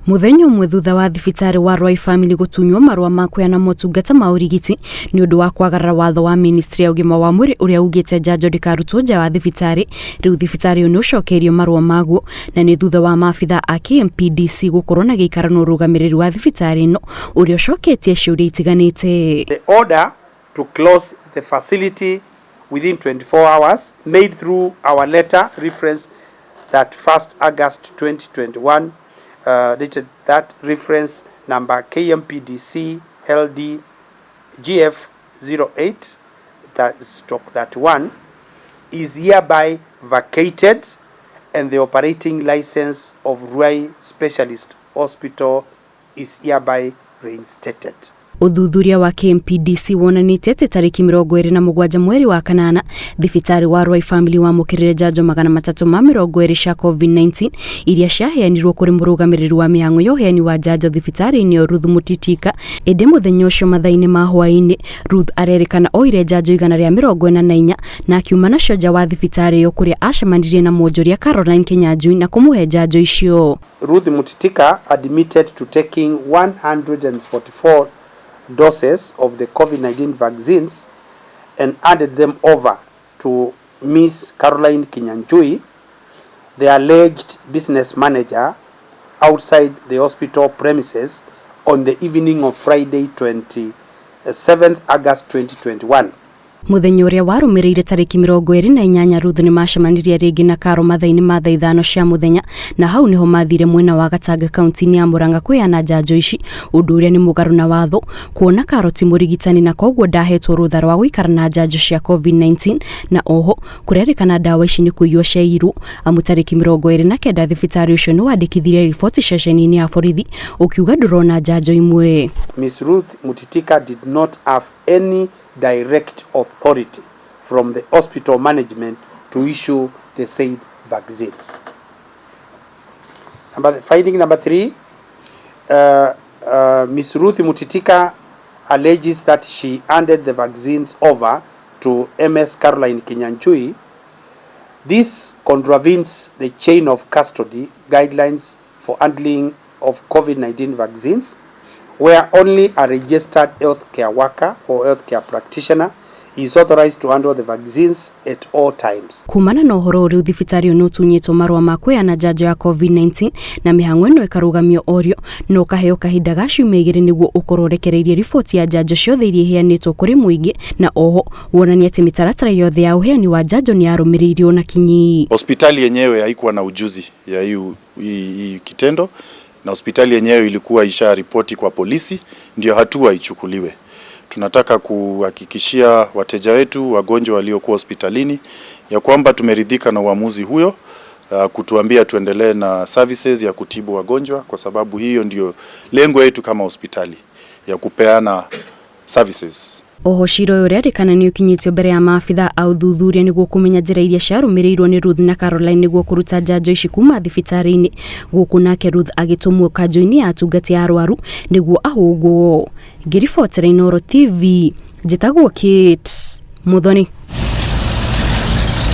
Mũthenya ũmwe thutha wa thibitarĩ wa Ruai Family gũtunywo marũa ma kũheana motungata ma ũrigiti nĩ ũndũ wa kwagarara watho wa ministry ya ũgima wa mwĩrĩ ũrĩa ugĩte njanjo ndĩkarutwo nja wa thibitarĩ, rĩu thibitarĩ ũyũ nĩ ũcokeirio marũa maguo na nĩ thutha wa maabitha a KMPDC gũkorwo na gĩikaro na ũrũgamĩrĩri wa thibitarĩ ĩno ũrĩa ũcoketie ciũria itiganĩte. The order to close the facility within 24 hours made through our letter reference that 1st August 2021 dated that reference number KMPDC LD GF 08 that stroke 31 is hereby vacated and the operating license of Ruai Specialist Hospital is hereby reinstated. Ũthuthuria wa KMPDC wonanĩtie atĩ tarĩki 27 mweri wa kanana thibitarĩ wa Ruai Family wamũkĩrire njanjo 320 cia COVID-19 iria ciaheanirwo kũrĩ mũrũgamĩrĩri wa mĩhang'o ya ũheani wa njanjo thibitarĩ-inĩ ĩyo Ruth Mutitika. Ĩndĩ mũthenya ũcio mathaa-inĩ ma hwaĩ-inĩ Ruth arerĩkana oire njanjo 144 na akiuma nacio nja wa thibitarĩ ĩyo kũrĩa acemanirie na mwonjoria Caroline Kinyanjui na kũmũhe njanjo icio. Ruth Mutitika admitted to taking 144 doses of the COVID-19 vaccines and handed them over to Miss Caroline Kinyanjui, the alleged business manager, outside the hospital premises on the evening of Friday 27th August 2021. Mũthenya ũrĩa warũmĩrĩire tarĩki 28 Ruth nĩ macemanirie rĩngĩ na Karo mathaa-inĩ ma thaa 5 cia mũthenya na hau nĩho mathire mwena wa Gatanga kaunti-inĩ ya Murang'a kũheana njanjo ici, ũndũ ũrĩa nĩ mũgarũ na watho kuona Karo ti mũrigitani na koguo ndahetwo rũtha rwa gũikara na njanjo cia COVID-19 na oho kũrerĩkana ndawa ici nĩ kũiywo ciaiyirwo amu tarĩki 29 thibitarĩ ũcio nĩ wandĩkithirie riboti ceceni-inĩ ya borithi ũkiuga ndũrona njanjo imwe. Miss Ruth Mutitika did not have any direct authority from the hospital management to issue the said vaccines. Finding number 3, Ms. Ruth Mutitika alleges that she handed the vaccines over to MS Caroline Kinyanjui. This contravenes the chain of custody guidelines for handling of COVID-19 vaccines, where only a registered healthcare worker or healthcare practitioner is authorized to handle the vaccines at all times. Kumana na ũhoro ũrĩa thibitarĩ ũyũ nĩ ũtunyĩtwo marũa ma kũheana njanjo ya COVID-19 na mĩhang'o ĩno ĩkarũgamio orĩo na ũkaheo kahinda ga ciumia 2 nĩguo ũkorwo ũrekereirie riboti ya njanjo ciothe iria iheanĩtwo kũrĩ mũingĩ na oho wonanie atĩ mĩtaratara yothe ya ũheani wa njanjo nĩ yarũmĩrĩirwo na kinyi. Hospitali yenyewe haikuwa na ujuzi ya hii kitendo na hospitali yenyewe ilikuwa isha ripoti kwa polisi ndio hatua ichukuliwe. Tunataka kuhakikishia wateja wetu, wagonjwa waliokuwa hospitalini, ya kwamba tumeridhika na uamuzi huyo, kutuambia tuendelee na services ya kutibu wagonjwa, kwa sababu hiyo ndio lengo yetu kama hospitali ya kupeana services. Oho cira ũyũ ũrerĩkana nĩ ũkinyĩtio mbere ya maabitha a ũthuthuria nĩguo kũmenya njĩra iria ciarũmĩrĩirwo nĩ Ruth na Caroline nĩguo kũruta njanjo ici kuma thibitarĩ-inĩ gũkũ nake Ruth agĩtũmwo kanjũ-inĩ ya atungati a arwaru nĩguo ahũngwo. Ngĩribotera Inooro TV, njĩtagwo Kate Muthoni.